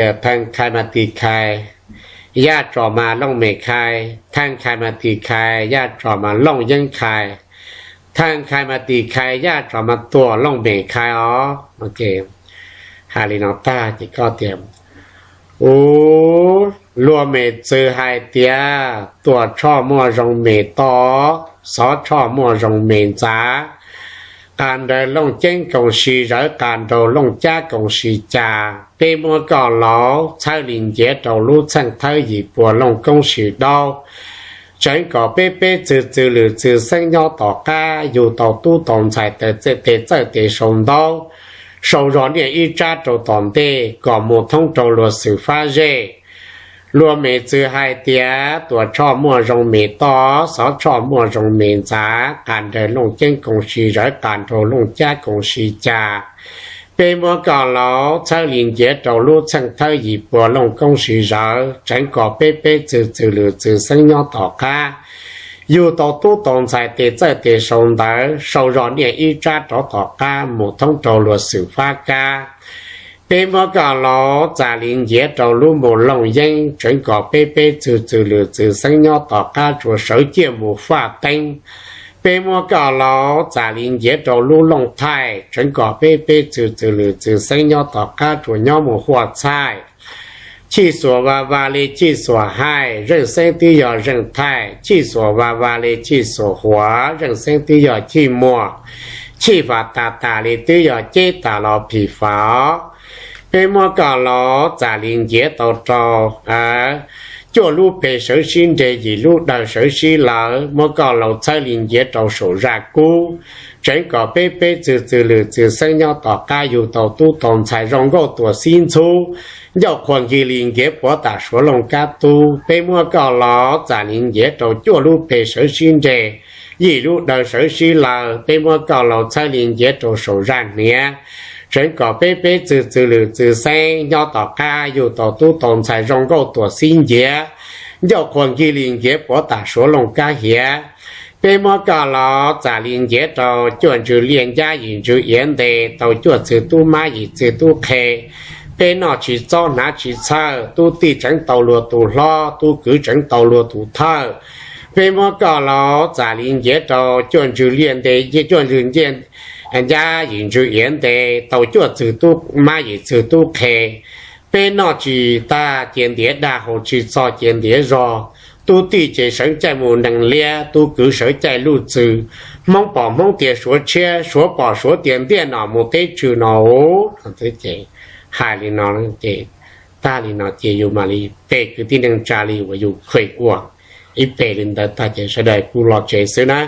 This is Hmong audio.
Thaj Khais mas Tis Khais, Yaj Tsom mas Looj Mem Khais, Thaj Khais mas Tis Khais, Yaj Tsom mas Looj Yeeb Khais, Thaj Khais mas Tis Khais, Yaj Tsom mas Tuam Looj Mem Khais os. Hais li no tag ces koj tias, Ub, luag mem txwv hais tias Tuam Tshoj muaj zoo mem to, Xov Tshoj muaj zoo mem ntxav, qas nraug Looj Ceeb koom si zawv, qas nraug Looj Cab koom si cas, peb muab koj laus txhawb li nciav rau lub txheej thawb yim puas looj koob sis daub, tseev kom peb peb txwg txwg lwm txwg xeeb nyob tom qab yug tau tub tau ntxhais tes txawj tes sau ntaub, sau zog niaj ib tsab rau tom ntej kom mus thoob rau luag xwm fab zej. Luag mem txwv hais tias Tuam Tshoj muaj zoo mem to, Xov Tshoj muaj zoo mem ntxav, qas nraug Looj Ceeb koom si zawv, qas nraug Looj Cab koom si cas, peb muab koj laus txhawb li nciav rau lub txheej thawb yim puas looj koob sis zawv, tseev kom peb peb txwg txwg lwm txwg xeeb nyob tom qab yug tau tub tau ntxhais tes txawj tes sau ntawv, sau zog niaj ib tsab rov tom qab mus thoob rau luag xwm fab kab. Peb muab koj laus txam li nciav rau lub mus looj yeeb, tseev kom peb peb txwg txwg lwm txwg xeeb nyob tom qab tsuas sawv ciaj mus faj teeb. Peb muab koj laus txam li nciav rau lub looj thaij, tseev kom peb peb txwg txwg lwm txwg xeeb nyob tom qab tsuas nyob mus huaj txhaij. Chij xuas va va li chij xuas haij, zeej xeeb twb yog zeej thaij, chij xuas va va li chij xuas huav, zeej xeeb twb yog chij muag, chij fam tas tas li twb yog ceb tas los phim fam. Peb muab koj laus txam li nciav tau rau cuaj lub peg sawv sib nreg, yim lub dawg sawv sib lawv, muab koj laus txhawb li nciav rau saum zaj kub, tseev kom peb peb txwg txwg lwm txwg xeeb nyob tom qab yug tau tub tau ntxhais zoo nkauj tuam xib ntxhub, ncauj qhuav nkig li nkiav puav tam suav looj kab tub. Peb muab koj laus txam li nciav rau cuaj lub peg sawv sib nreg, yim lub dawg sawv sib lawv, peb muab koj laus txhawb li nciav rau saum zaj hniav, tseev kom peb peb txwg txwg lwm txwg xeeb nyob tom qab yug tau tub tau ntxhais zoo nkauj tuam xib nciav, ncauj qhuav nkig li nkiav puav tam suav looj kab hiav. Peb muab koj laus txam li nciav rau cuaj ntsws liaj ncab yim ntsws iav nte, tau cuaj txwg tub mab yim txwg tub qhe. Peb noj tsis txob hnav tsis txhawj, tub tij tseev tau luag tus hlob, tub kwv tseev tau luag tus thawj. Peb muab koj laus txam li nciav rau cuaj ntsws liaj nte, cuaj ntsws ncab yim ntsws iav nte, tau cuaj txwg tub mab yim txwg tub qhe. Peb noj tsis tag cia ntiav dag, haus tsis txog cia ntiav zog. Tub tij ces sawv caij mus nees liab, tub kwv sawv caij luj txwg. Hmoob pom hmoob tias suav tshiab, suav pom suav tias ntiaj no mus teb tswg no. Hais li no ces tag li no ces yus mam li pe kwv tij neej tsa li uas yus kheev ua ib pe li ntawd tag ces sawv daws kuj los tsev xwb na.